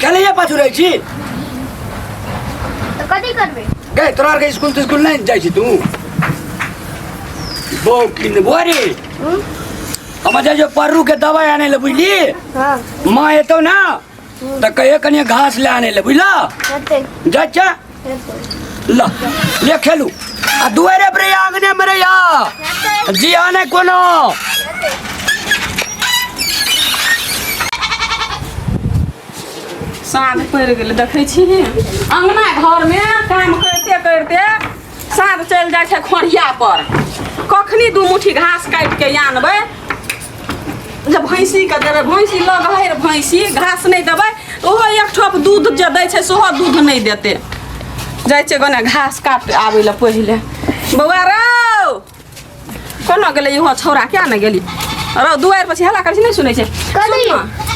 खेलैए पाछू रहै छी। तऽ कथी करबै? गए तोरा आरके स्कूल तिस्कुल नहि जाइ छी तू? बौ की ने बुआ रे, हम जाइ छियौ पर्रू के दवाइ आनै लए, बुझली? हाँ। माँ एतौ ना तऽ कहियो कनि घास लए आनै लए, बुझला? हेतै। जाइ छै। हेतै। ल ले खेलू आ दुआरे पर रहिया, आंगने में रहिया। हेतै। जी हाँ नहि कोनो। हेतै। साँझ पड़ि गेलै, देखै छी अङ्गना घरमे काम करिते करिते साँझ चलि जाइ छै खोरिया पर। कखनी दू मुट्ठी घास काटि के आनबै जे भैंसीके देबै? भैंसी लग है, भैंसी घास नहि देबै तऽ ओहो एक ठोप दूध जे दै छै सेहो दूध नहि देतै। जाइ छै गने घास काट आबै लए पहिले। बौआ रौ, कोना गेलै इहो छौड़ा? किया ने गेली रौ? दुआरि पर छी, हल्ला करै छी, नहि सुनै छै। कथी? सुन ने,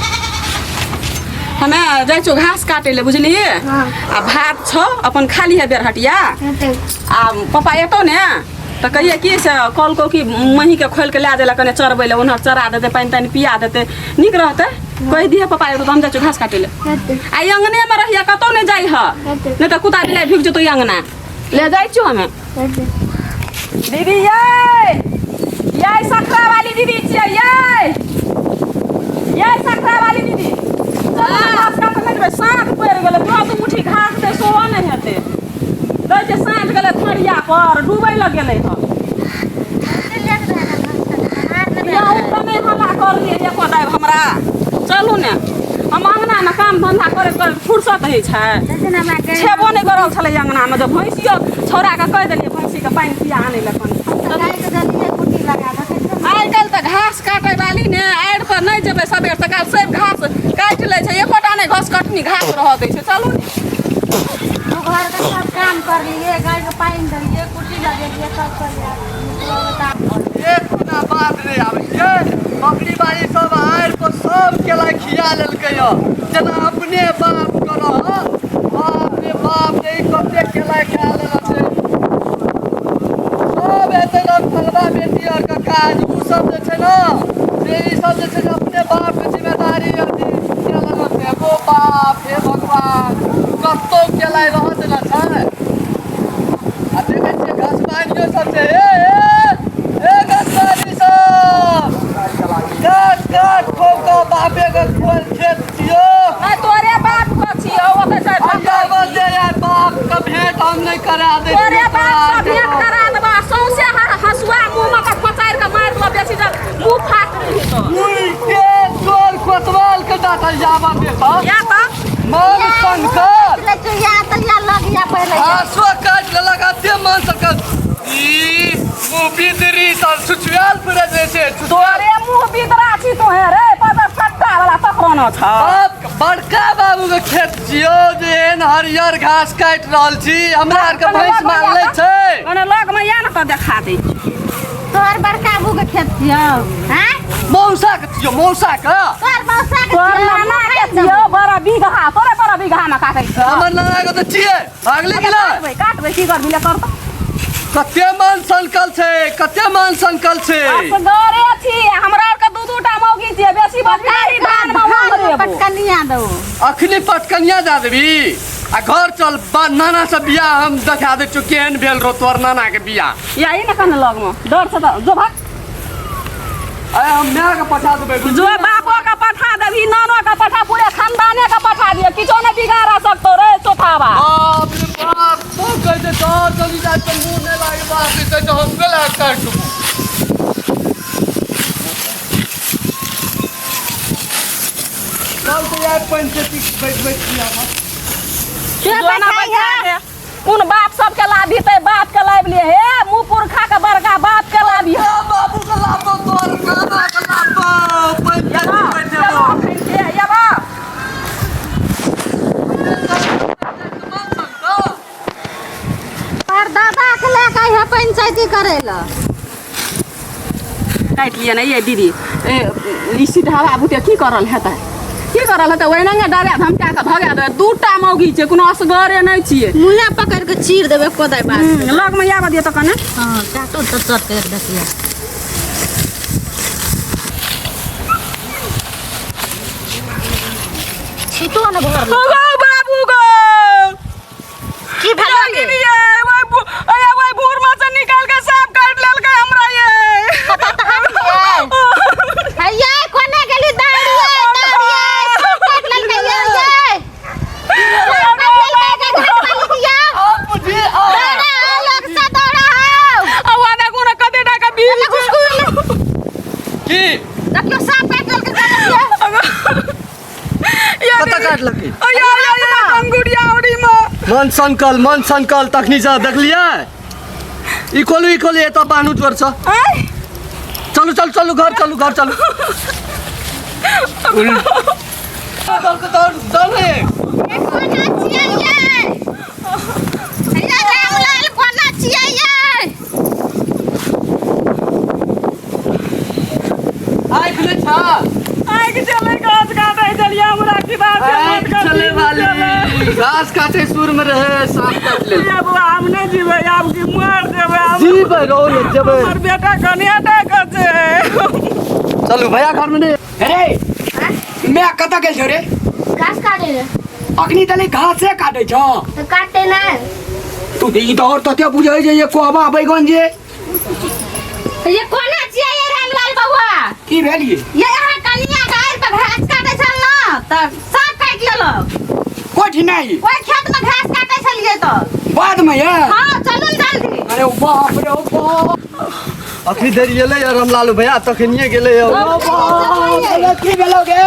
हमे जाइ छियौ घास काटै लए, बुझलियै? हाँ। आ भात छौ, अपन खा लिहे बेरहटिया। हेतै। आ पापा एतौ ने तऽ कहिए कि से कहलकौ कि महीके खोलि कऽ लए जाय लए कने चरबै लए, ओन्हर चरा देतै, पानि तानि पिया देतै, नीक रहतै। कहि दिहे पापा एतौ तऽ हम जाइ छियौ घास काटै लए। हेतै। आ ई अङ्गनेमे रहिए, कतौ नहि जाइ ह। हेतै। नहि तऽ कुत्ता बिलाइ ढुकि जेतौ ई अङ्गना। ले जाइ छियौ हमे। हेतै। दीदी यै, यै सखरा वाली दीदी छियै यै, यै सखरा वाली दीदी, चल ने घास काटऽ नहि जेबै? साँझ पड़ि गेलै, तुरंत दू मुट्ठी घास दे सेहो नहि हेतै। दै छै साँझ गेलै थरिया पर डूबै लग गेलै हँ। यहूँ तऽ नहि हल्ला करलियै एको दाबि हमरा। चलू ने, हम अङ्गनामे काम धन्धा करैत करैत फुर्सत होइ छै। छेबो नहि करल छलै अङ्गनामे जब भैंसियो छौड़ाके कहि देलियै भैंसीके पानि पिया आनै लए कनि। आइ काल्हि तऽ घास काटै वाली ने आड़ि पर नहि जेबै सबेर सकाल, सब घास काटि लै छै, एकोटा नहि घास कटनी घास रहऽ दै छै। चलू ने। घरके सब काम करलियै, गायके पानि देलियै, कुट्टी लगेलियै, सब करलियै। एक गुना बात नहि आबै छै। बकरी बारी सब आड़ि पर सब केला खिया लेलकै यऽ, जेना अपने बाप के रहत। बाप रे बाप रे, ई कते केला खा लेलक छै सब। एतै रमफलबा बेटी आर के काज ओ सब जे छै ने से ई सब जे छै से अपने बाप के जिम्मेदारी अथी कए लेलक छै। ओ बाप हे भगवान, कतौ केला रहत ने छै। आ देखै छियै घसबानियो सब छै। ए ए ए घसबानी सब, काट काट खूब के बापे के खोल खेत छियो। नहि, तोरे बाप के छियौ, ओतऽ छै। अच्छा बस यार, बाप के भेंट हम नहि करा दै तोरे छियौ। बाप से भेंट करा देबा, सौंसे हँसुआ मुँह में के खोचारि के मारि देबा बेसी जब मुँह फाट जेतौ। उल्टे चोर कोतवाल के डाटल जाबा देता। या तऽ मन शंकर पहिले घासो काटि लेलक एते मन शंकर। ई मुँह बिदरी सब छुछुआल फिरैत रहै छै छुछुआल। तोरे मुँह बिदरा छी तोहे रे पदर सट्टा वाला तकरानो छ। बाप बड़का बाबू के खेत छियौ जे एहन हरियर घास काटि रहल छी। हमरा आरके भैंस मारले छै। कने लग में या ने तऽ देखा दै छी। तोहर बड़का बाबू के खेत छियौ हैं? मौसा के छियौ, मौसा के। तोहर मौसा के तोहर छियौ, नाना के मुँह छियौ बड़ा बीघा, तोरे बड़ा बीघा में काटै छौ। हमर नाना के तऽ छियै। भागले कि नहि? काटबै काटबै, की करबी ले कर तऽ। कते मन संकल छै, कते मन संकल छै। असगरे छी, हमरा आरके दू दू टा मौगी छियै, बेसी बजबी धान में धान उमरेबो। पटकनिया दौ। अखनी पटकनिया दए देबी आ घर चल बा, नाना से बियाह हम देखा दै छियौ केहन भेल रहो तोहर नाना के बियाह। या ई ने कने लग में डर से तऽ जो भाग। अरे हम माय के पठा देबै। जो बापो के पठा देबी, नानो के पठा, पूरे खानदाने के पठा दिए, किछो नहीं बिगाड़ सकतो रे चोथावा। बाप रे बाप, तो कहै छै डर चली जाइ तऽ मुँह नहि लागे। बाप रे, कहै छै हम गेला काटि देबो। चल तऽ यार, पंचायती बैठबै छी हम। जो ना बैठा दे। कोन बाप सबके लाभी ते बाप के लाबि लिए हे मुँह पुरखा के बड़का बाप के लाभी। ए बाबू के लाबो, तोहर नाना के लाबो, पंचायती बैठेबो। पर दादा के लए के अइहे पंचायती करे लए। काटि लिअ ने ये दीदी। ए, ई सीधा बुते की करल हेतै, की करल हेतै? ओहिना डरा धमका कऽ भगा देबै। दूटा मौगी छै, कोनो असगरे नहि छियै। मुँहे पकड़ि के चीर देबै कोदाइ बार। लगमे आबऽ दिअ तऽ कने। हँ, काटू तऽ चट करि देखिए। छीतो ने भरल। गो बाबू गो। की भेल गे? ये ओइ अरे ओइ भूर में से निकाल के सांप काट लेलकै हमरा ये। कतऽ तऽ हम ये हैया कोने गेली? दाड़िए दाड़िए, सांप काटि लेलकै ये ये, सांप काटि लेलकै गे घाट वाली दिया। आप बुझी आ। दौड़ा आओ, लोग से दौड़ा आओ। आ वहाँ देखू ने कते टाका बिल एने छै। घुसकुल। की? देखियौ, सांप काटि लेलकै गे, देखियौ। ये कतऽ काटलकै? अया अया अया, अंगुरिया उड़ी में। मन सनकल, मन सनकल तखनी से देखलियै। ई खोलू, ई खोलू, एतऽ बान्हू जोरसँ। आय। चलू चलू चलू, घर चलू, घर चलू। दौड़ दौड़ दौड़ रे। ये कोना छियै ये? हैया रामलाल, कोना छियै ये? आँखि नहि छा? आगि चले, घास काटे चलिए हमरा की बात है। आँखि चले वाली घास काटे सुर में रहे, सांप काट ले। ये बुआ, हम नहीं जीवे आब, की मर जेबै हम। जीबै रहो ने, जेबै। हमर बेटा कनिया के छै। चलू भैया, घर में नहीं। अरे मैं कतऽ गेल छौ रे? घास काटे ले। अखनी तले घासे काटै छौ? तऽ काटते नहि। तू तऽ ई तऽ और तते बुझै छै ये कोबा बैगन जे। ये कोना छियै ये रामलाल बौआ? की भेल ये? ये अहाँ कनिया गाय पर घास काटे छल न, तऽ सांप काटि लेलक। कोठी नहीं? ओहि खेत में घास काटे छलियै तऽ। बाद में ये? हाँ, चलू ने जल्दी। अरे बाप रे बाप। अखनी देर एलै या रामलालू भैया, तखनिए गेलै या। बाप, की भेलो गे?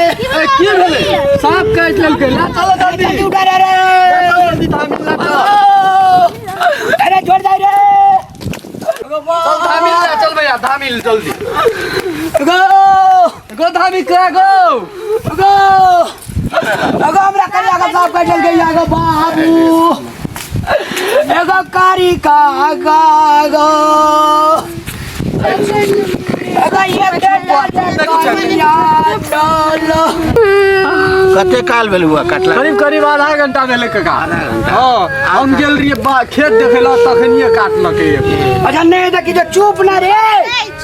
ए, की भेलै? सांप काटि लेलकै। ला चलो जल्दी। जल्दी उठा रे रे। चलो जल्दी, धामिल ला चल। अरे छोड़ दे रे। चल धामिल ला चल भैया, धामिल जल्दी। गो। गो धामी करा गो। गो अगो, हमरा करिया के सांप काटि लेलकै या गो बाबू। एगो कारी का गा गो, एगो ये करिया चलो। कते काल भेल हुआ काटला? करीब करीब आधा घंटा भेलै काका। हाँ, हम गेल रहियै खेत देखै लए, तखनिए काटलकै। अच्छा, नहीं देखी जो, चुप ना रे। ए,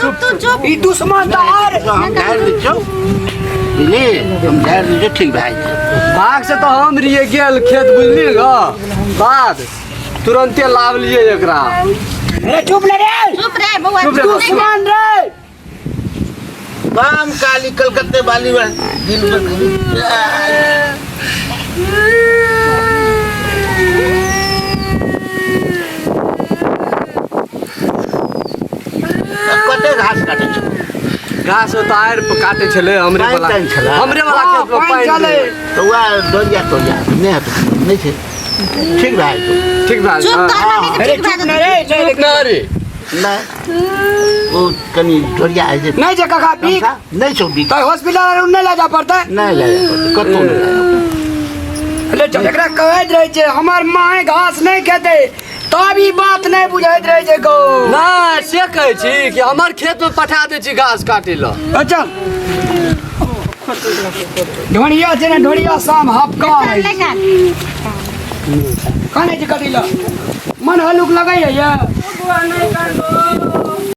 चुप, तू चुप। ई दुश्मन तऽ आर हम झाड़ि दै छियौ, बुझली? हम झाड़ि दै छियौ, ठीक भए जेतै। भाग से तऽ हम रहियै गेल खेत, बुझली ग? बाद तुरंते लावलियै एकरा। रे, चुप ना रे। चुप रे बौआ। चुप रे। दुश्मन रे। बाम काली कलकत्ते वाली दिल में। कते घास काटै छै? घास ओतऽ आड़ि पर काटै छलै हमरे पानि वाला। तानि छलै? हमरे वाला हाँ, खेत में पानि पानि छलै। रहै। तऽ वएह डोरिया तोरिया नहि हेतौ, नहि छै, ठीक भए जेतौ। ठीक भए चुप। गेल। तोहर मम्मी के अरे ठीक भए चुप ना जेतै। रे, नहीं चुप ना रे। नहि, ओ कनि डोरिया होइ छै। नहीं जे काका बीक। नहि छौ बीक। तऽ हॉस्पिटल आर नहीं ले जा पड़तै? नहि लए जाय पड़तै, कतहु नहि लए जाय पड़तै। ले चल। एकरा कहैत रहै छै हमर माय घास नहीं खेतै, तब ई बात नहीं बुझैत रहै छै गो। नहि, से कहै छी कि हमर खेत में पठा दै छी घास काटै लए। अच्छा, ढोरिया छै ने, ढोरिया शाम हपका। चल, ले काट। कने छै कथी लए मन हलुक लगैया ये? बुआ, नहीं काटो।